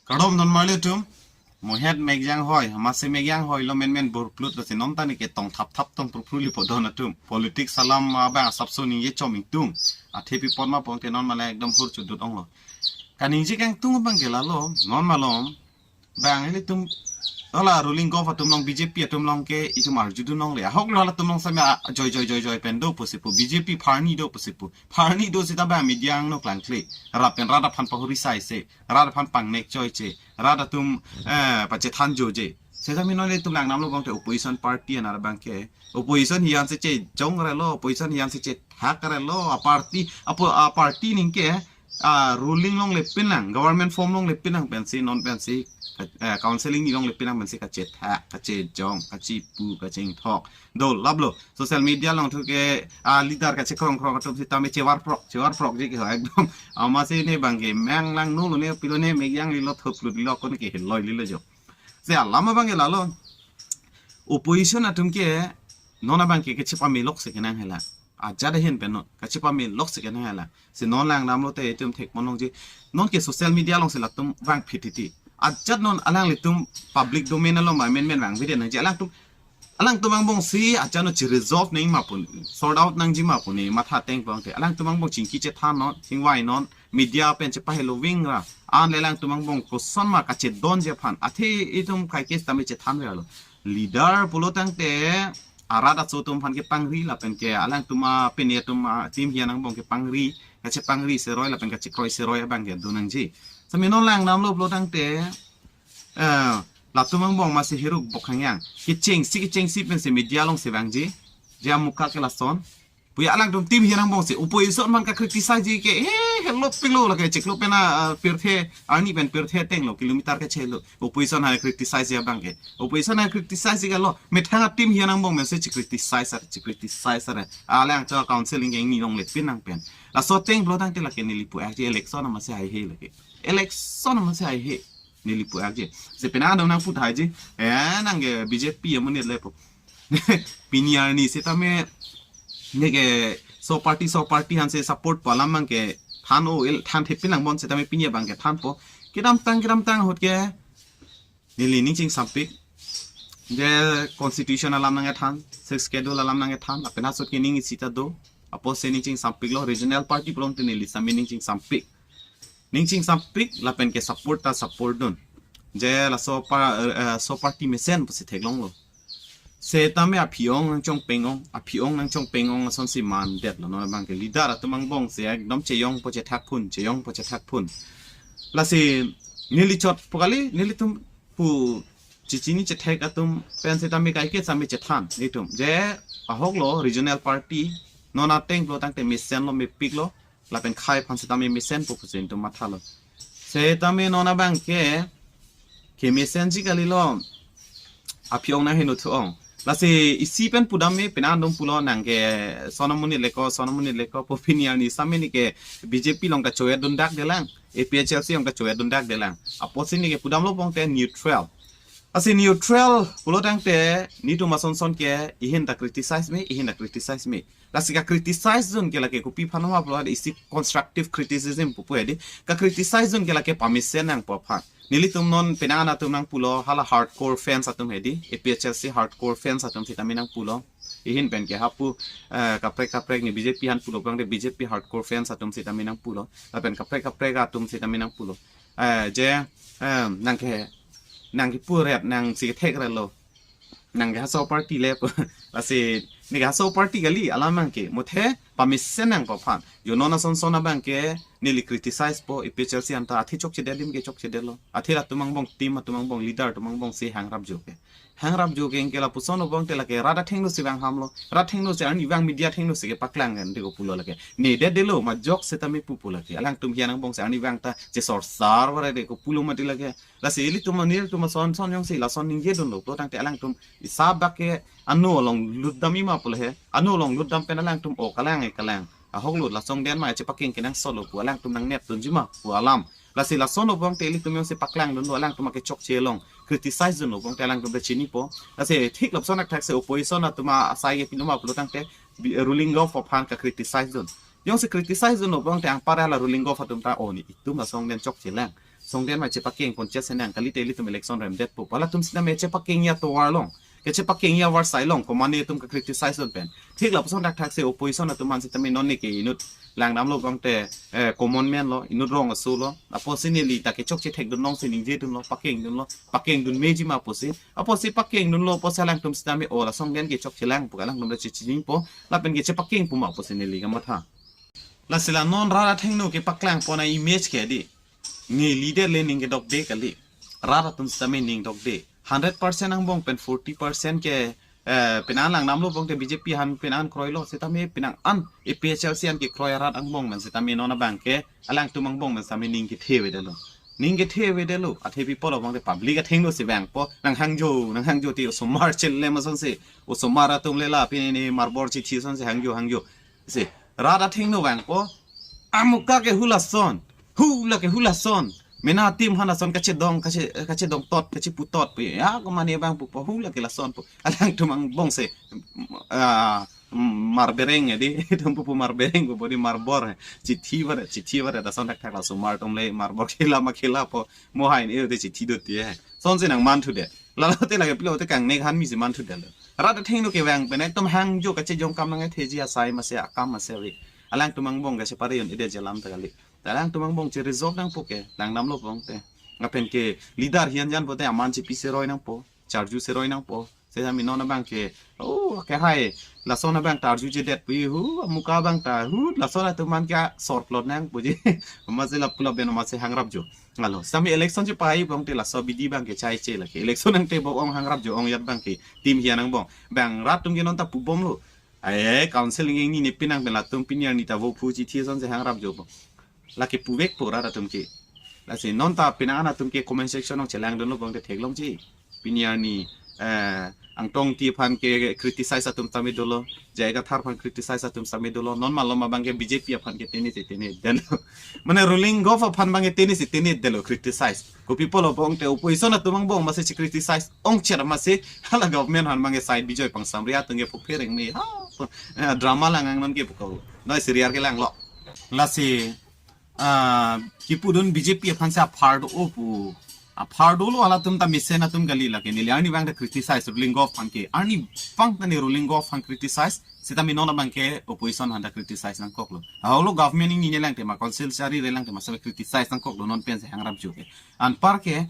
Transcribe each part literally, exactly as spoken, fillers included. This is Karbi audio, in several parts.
Kardom don marli atum. Mohet mekyang hoi, masi mekyang hoi lo menmen burplut lo si non ta neke tong thap thap tong pru pru lipo don atum. Politics alam abang asapso ningje chom ingtung. Athe pi pon ma pon te non mala ekdom hur chudut onglo. Kaningje kangtung abang ke lalo, non malom. Bang ilitum, hala ruling govt atum along, B J P atum along ke itum arjudun longle. Ahok lo halatum along same a, joi joi joi joi pen do pusi pu. B J P pharni do pusi pu. Pharni do seta bang media angno klangkle. Rat pen rat aphan pahuri sai se. Rat aphan pangnek choi che. Rat atum, eh, pachethan joje. Seta mi non ilitum lang namlo bang te opposition party anar bang ke. Opposition hiyan se chejong relo, opposition hiyan se chethak relo, a party, apo, a party ningke, a ruling longle pinang, government form longle pinang pensi, non pensi, eh, counseling ni longle pinang pensi kachethak, kachejong, kachepu, kachingthok. Dolap lo, social media along thu ke, a leader kachekrong krong atum sitame chevar prok, chevar prok je ke ho ekdom. Amatsi ne bang ke, meng lang nu lo ne, pilo ne, mekyang lilo, thop lo lilo, kon ke heloi lilo jo. Se alam abang ke lalo. Opposition atum ke, non abang ke, kachepame lok si kenang hela. Ajat ahin pen non, kachepame lok si kenang hela. Si non lang namlo te itum thek pon longji. Non ke social media along si latum vang phititi. Ajat non alanglitum public domain along ma menmen vang video nangji. Alangtum, alangtum angbong si ajat non chi resolve nangji ma pu, sort out nangji ma pu ne matha teng pon te. Alangtum angbong chingki chethan non, chingvai non, media pen chepahelo ving ra. An le alangtum angbong koson ma kachedonji aphan. Athe itum kai ke sitame chethan ve lo. Leader pulo tangte arat aso atum aphan kepangri lapen ke alangtum apini atum atim hiyan angbong kepangri, kachepangri seroi lapen kachekroi seroi abang ke do nangji. Sami non lang namlo pulo tangte, eh, latum angbong masi hiruk bok hangyang. Kechengsi kechengsi pensi media along si vangji. Je amuka ke lason. Puya alangtum tim hiyan angbong si opposition man ka criticize ji ke, eh, hello pilo lake chiklo pen a, ah, pirthe, arni pen pirthe tenglo, kilometer kechelo. Opposition hai criticize ji abang ke. Opposition hai criticize ji ke lo, methang atim hiyan angbong mesi chi criticize ar, chi criticize ar. Alang cho counseling ke ingni longle pinang pen. Laso teng pulo tangte lake neli pu-akji election amatsi haihe lake. Election amatsi haihe. Neli pu-akji. Si penang adong nangpu tahai ji. Eh, nang ke B J P amonit lepo. Pini arni sitame neke so party, so party aphan si support po alam abang ke than o, il than thepin lang bon sitame pini abang ke thanpo. Kedamtang, kedamtang ahut ke neli ning chingsampik. Je constitution alam nangkethan, sixth schedule alam nangkethan, lapen asot ke ning isi ta do. Apotsi ning chingsampiklo, regional party pulote neli sami ning chingsampik. Ning chingsampik lapen ke support ta support dun. Je laso pa, eh, eh, so party mesen pusi theklonglo. Setame aphi-ong nangchongpeng-ong, aphi-ong nangchongpeng-ong asonsi mandetlo non abang ke leader atum angbong si ekdom cheyongpo chethakphun, cheyongpo chethakphun. Lasi neli chot pu kali, nelitum pu chechini chethek atum pen setame kaike sami chethan itum. Je ahok lo regional party, non ateng pulo tangte mesen lo, mepik lo, lapen khei aphan setame mesenpo pusi itum mathalo. Setame non abang ke, kemesenji kalilo, aphi-ong nang heno thu-ong. Lasi isi pen pudam me, penang adung pulo nang ke son amonit leko, son amonit leko, pu pini arni sami neke B J P along ta choyet dundak delang, A P H L C along ta choyet dundak delang. Apotsi neke pudamlo pulote neutral. Lasi neutral pulo tangte, netum ason son ke, ihin ta criticize me, ihin ta criticize me. Lasi ka criticize dun ke lake kopi aphan ma pulo isi constructive criticism pupu hedi. Ka criticize dun ke lake pamesen nangpo aphan. Nelitum non penang atum nangpulo hala hardcore fans atum hedi. A P H L C hardcore fans atum sitame nangpulo. Ihin pen ke hapu, eh, kaprek kaprek ne B J P aphan pulo pulote B J P hardcore fans atum sitame nangpulo. Lapen kaprek kaprek atum sitame nangpulo. Eh, je, eh, nang ke, nang kepu ret nangsi kethek relo. Nang ke haso party lepo. Lasi, neke haso party kali, alam nang ke. Muthe, pamesen nangpo aphan. Jo non ason son abang ke, neli criticize po, A P H L C anta, athe chokchedet adim ke chokchedetlo. Athe latum angbong team, atum angbong leader, atum angbong si hangrap jo ke. Hangrap jo ke ingke lapuson obong te lake, rat athengno si vang hamlo. Rat athengno si arni vang media athengno si kepaklang kan, deko pulo lake. Nedet detlo, majok setame pupo lake. Alangtum hiyan angbong si arni vang ta, je sorsar vare deko pulo mati lake. Lasi ilitum anir tum ason son jongsi lason ningje dunlo pulo tangte alangtum isi bak ke ano along lutdam ima pulo he. Ano along lutdam pen alangtum o kalang e kalang. Ahok lut lasong den ma chepaking kenangsotlo pu alangtum nangnep dunji ma pu alam. Lasi lason obong te ilitum jongsi paklang dunlo alangtum ake chokche along criticize dunlo obong te alangtum ta chinipo. Lasi thik lapuson akthak si opposition atum asai ke pilo ma pulo tangte bi-, ruling govt aphan ka criticize dun. Jongsi criticize dunlo obong te anpar hala ruling govt atum ta o ne itum lasong den chokche lang. Songden ma chepakeng pon chesa nang kalite ilitum election remdetpo. Halatum sitame chepakengji atovar along, kechepakengji avarsai along, komane atum ke-criticize dun pen. Thik lapuson thakthak si opposition atum aphan sitame non ne ke inut langdamlo abang te, eh, common man lo, inut rong aso lo. Apotsi neli ta kechokche thekdun along si ningjedunlo, pakengdunlo, pakengdun meji ma apotsi. Apotsi pakengdunlo apotsi alangtum sitame o la Songden ke chokchelang pu alangtum ta chechijingpo, lapen kechepakeng pu ma apotsi neli kamatha. Lasi la non rat athengno kepaklang pon a-image ke di, neli det le ning kedokde kali. Rat atum sitame ning dokde. Hundred percent angbong pen forty percent ke, eh, penang langdamlo abang te B J P aphan penang kroilo, sitame penang an A P H L C an kekroi arat angbong pen sitame non abang ke alangtum angbong pen sitame ning kethe avedetlo. Ning kethe avedetlo. Athe pi pulo abang te public athengno si vangpo, nanghangjo, nanghangjo ti osomar chele ma asonsi, osomar atum le la pini ne marbor chithi asonsi hangjo, hangjo. Si, rat athengno vangpo, amuka ke hu lason, hu la ke hu lason, mena atum aphan lason kachedong, kache, kachedong tot, kachepu tot pu, ya, komane abang pupo, hu la ke lason pu. Alangtum angbong si, ah, marbereng ya di, itum pupu marbereng pupo di, marbor. Chithi varet, chithi varet, lason thakthak la osomar atum le marbor khela ma khelapo, mo hai ne te chithi do ti he. Asonsi nangmanthudet. Lalo te lake pilo te kangnek aphan misi manthudetlo. Rat athengno kevang pen ekdom hangjo kachejong kam nangketheji asai masi akam masi ave. Alangtum angbong kachepare un-edet alam ta kali. Ta alangtum angbong che-resolve nangpo ke, langdamlo abang te. Lapen ke leader hian jan pote aman chepi seroi nangpo, charju seroi nangpo. Sitame non abang ke, oh, ke hai, lason abang ta arjujedet pu hu, amuka abang ta hu, lason atum aphan ke sorplot nang puji. Masi la pulo ben masi hangrapjo. Alo, sitame election chepai abang te laso abidi abang ke chaiche lake. Election nangtebok ong hangrapjo ong yat abang ke, tim hian angbong. Bang rat atum ke non ta pubomlo. Ai, council ingni ne pinang pen latum pini arni ta vo phu chithi asonsi hangrapjo abang. Lake puvekpo rat atum ke. Lasi non ta penang an atum ke comment section along chelangdunlo abang te theklongji. Pini arni, eh, Angtong Ingti aphan ke-criticize atum sitame dolo, J I Kathar aphan criticize atum sitame dolo, non malom abang ke B J P aphan ke tenisi tenedetlo. Mane ruling gov aphan abang ke tenisi tenedetlo criticize. Kopi pulo abang te opposition atum angbong masi che-criticize ongchot masi, hala government aphan abang ke side Bijoy Pangsamri atum ke phu phereng me ha, eh, drama lang ang non ke puko. Noi serial ke langlo. Lasi, ah, kipudun B J P aphan si aphar do-o pu. Aphar dolo, halatum ta mesen atum kali lake, neli arni abang ta criticize ruling gov aphan ke. Arni abang ta ne ruling gov aphan criticize, sitame non abang ke opposition aphan ta criticize nangkoklo. Aholo government ingni ne lang tema, council chari re lang tema, sitame criticize nangkoklo non pensi hangrapjo ke. Anpar ke,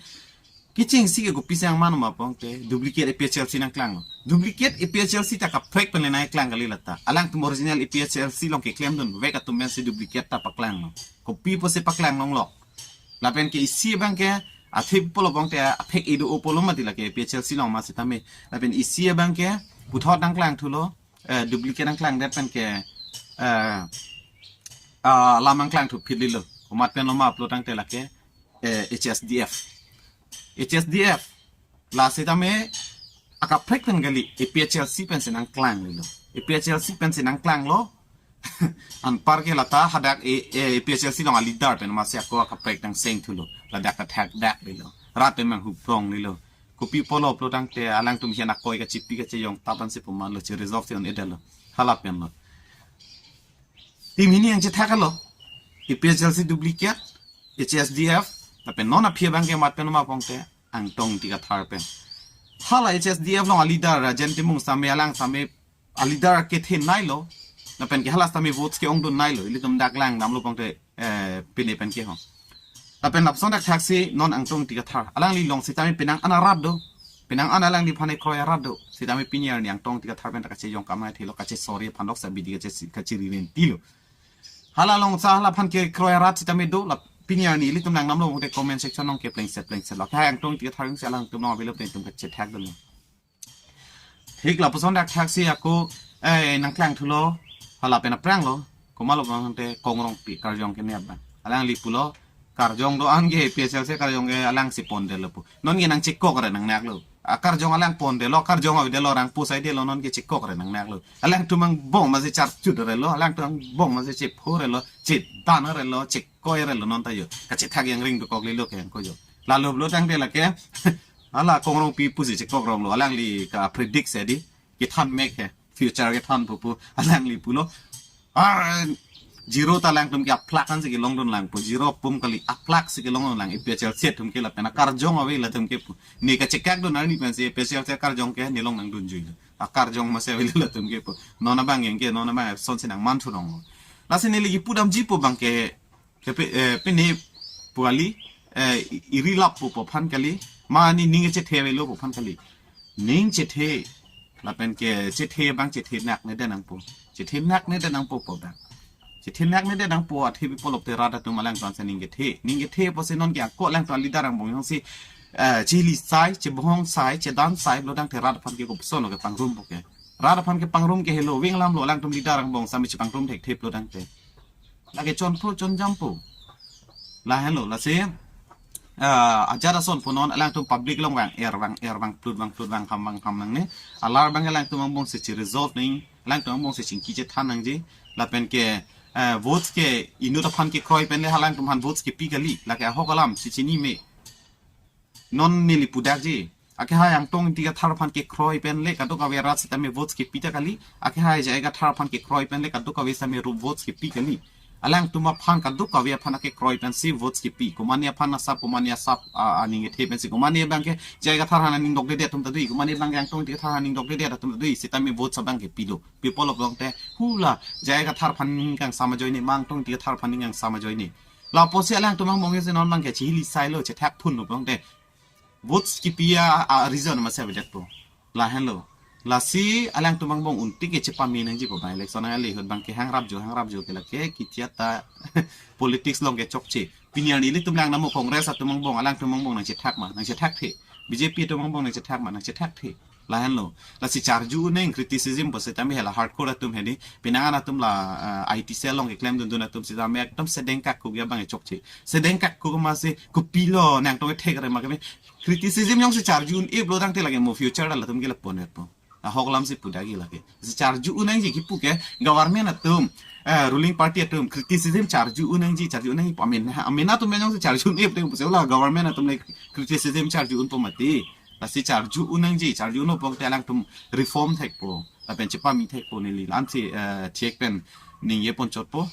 kechengsi ke kopisi angman ma abang te, duplicate A P H L C nangklanglo. Duplicate A P H L C ta kaprek pen le nangklang kali lata. Alangtum original A P H L C along keklemdunvek atum pensi duplicate ta paklanglo. Kopi pusi paklang longlo. Lapen ke isi abang ke, athe pulo abang te, aphek ido o pulo mati lake A P H L C along ma sitame. Lapen isi abang ke, puthot nangklangthulo, eh, duplicate nangklangdet pen ke, eh, ah, alam nangklangthu phit lilo. Komat pen lo ma pulo tangte lake, eh, H S D F. H S D F. La sitame akaprek pen kali, A P H L C pensi nangklanglelo. A P H L C pensi nangklanglo. Anpar ke lata hadak e, e, A P H L C along aleader pen masi ako akaprek nangchengthulo. Ladak kathakdak lilo. Rat pen manghuprong lilo. Kopi pulo pulo tangte alangtum hian akoi kachipi kachejong ta pensi pu ma lo, che-resolve si un-edetlo. Hala pen lo. Tim hini yang chethaklo. A P H L C duplicate, H S D F, lapen non aphi abang ke mat pen ma abang te, Angtong Ingti Kathar pen. Hala H S D F along aleader Rajen Timung sitame alang sitame aleader kethe nailo, lapen ke hala sitame votes ke-ongdun nailo, ilitum dak langdamlo abang te, eh, pine pen ke ho. Lapen lapuson thakthak si non Angtong Ingti Kathar. Alangli along sitame penang an arat do. Penang an alangliphan ekroi arat do. Sitame pini arni Angtong Ingti Kathar pen ta kachejong kam nangkethelo, kache sorry aphan dok sa bidi kache, kacherirentilo. Hala along sa hala aphan kekroi arat sitame do, la pini arni ilitum langdamlo abang te comment section along ke plengset plengset lo. Ke hai Angtong Ingti Kathar si alangtum along avelo pen itum kachethakdunlo. Thik lapuson thakthak si ako, eh, nangklangthulo, hala pen aphranglo, komatlo abang te Kong Rongpi karjong ke ne abang. Alangli pulo, karjong do-an ke A P H L C karjong ke alangsi pondetlo pu. Non ke nangchekok re nangnaklo. Akarjong alang pondetlo, karjong avedetlo, rang pusai detlo, non ke chekok re nangnaklo. Alangtum angbong masi charchut relo, alangtum angbong masi chepho relo, chedan relo, chekoi relo non ta jo. Kachethak yang ring dokok lilo ke yang ko jo. Lalo pulo tangte lake, hala Kong Rongpi pusi chekok ronglo, alangli ka-predict si di, kethan mek he, future kethan pupu, alangli pulo. Ah, Zero ta alangtum ke aplak ansi kelongdun lang pu. Zero pum kali, aplak si kelongdun lang. APHLC atum ke lapen akarjong ave latum ke pu. Ne kachekak dun arni pensi APHLC akarjong ke ne long nangdunjui. Akarjong masi ave latum ke pu. Non abang yang ke, non abang son si nangman thurong. Lasi neli kipu damji pu abang ke, ke pe, eh, pine pu kali, eh, i-, iri lap pu pu aphan kali. Mane ning chethe avelo pu aphan kali. Ning chethe, lapen ke chethe abang chethe nak ne den nangpo. Chethe nak ne den nangpo pu abang. Chethe nak ne den nangpo athe pi pulote rat atum alangtum ansi ning kethe. Ning kethe pusi non ke ako alangtum aleader angbong jongsi, eh, chili sai, chebohong sai, chedan sai, lo tangte rat aphan ke kopuson lo kepangrum pu ke. Rat aphan kepangrum ke helo, veng alam lo alangtum leader angbong sami chepangrum thekthe lo tangte. Lake chonpo, chonjampo. Lahenlo, lasi, ah, ajat ason pu non alangtum public along vang er, vang er, vang plut, vang plut, vang ham, vang ham nangne. Alar abang alangtum angbong si chi-resolve nangji, alangtum angbong si chingki chethan nangji. Lapen ke, eh, votes ke inut aphan kekroi pen le alangtum aphan votes kepi kali. Lake ahok alam si chinine. Non neli pudakji. Akehai Angtong Ingti Kathar aphan kekroi pen le kadokave rat sitame votes kepi ta kali. Akehai J I Kathar aphan kekroi pen le kadokave sitame ru votes kepi kali. Alangtum aphan kadokave aphan akekroi pensi votes kepi. Komane aphan asap, komane asap, a, aning kethe pensi. Komane abang ke J I Kathar aphan aning dokdedet atum ta dui. Komane abang ke Angtong Ingti Kathar aphan aning dokdedet atum ta dui. Sitame votes abang ke pilo. Pi pulo pulote hula J I Kathar aphan ning kangsam ajoine, ma Angtong Ingti Kathar aphan ning kangsam ajoine. Lapusi alangtum angbong si non abang ke chili sailo, chethak phunlo pulote. Votes kepi a, a reason masi avedetpo. Lahenlo. Lasi alangtum angbong untik ke chepame nangji pu abang election nang ale ahut abang ke hangrapjo, hangrapjo ke lake kitia ta politics along ke chokche. Pini arni ilitum lang namo Congress atum angbong, alangtum angbong nangchethak ma, nangchethakthe. BJP atum angbong nangchethak ma, nangchethakthe. Lahenlo. Lasi charju un nang, criticism pu sitame hela hardcore atum hedi. Penang an atum la, eh, IT cell along keklem dundun atum sitame ekdom sedeng kakkuk abang chokche. Sedeng kakkuk masi kopilo nangtong thek re ma keme. Criticism jongsi charju un-eplo tangte lake mo future ta latum ke laponetpo. Ahok alam si pudakji lake. Si charju un nangji kipu ke government atum, eh, ruling party atum criticism charju un nangji, charju un nangji pu amen, amen atum jongsi charju un-epte pusi la government atum le criticism charju unpo mati. Lasi charju un nangji, charju unpo pulote alangtum reform thekpo. Lapen chepame thekpo neli la-ansi, eh, thek pen ningje ponchotpo.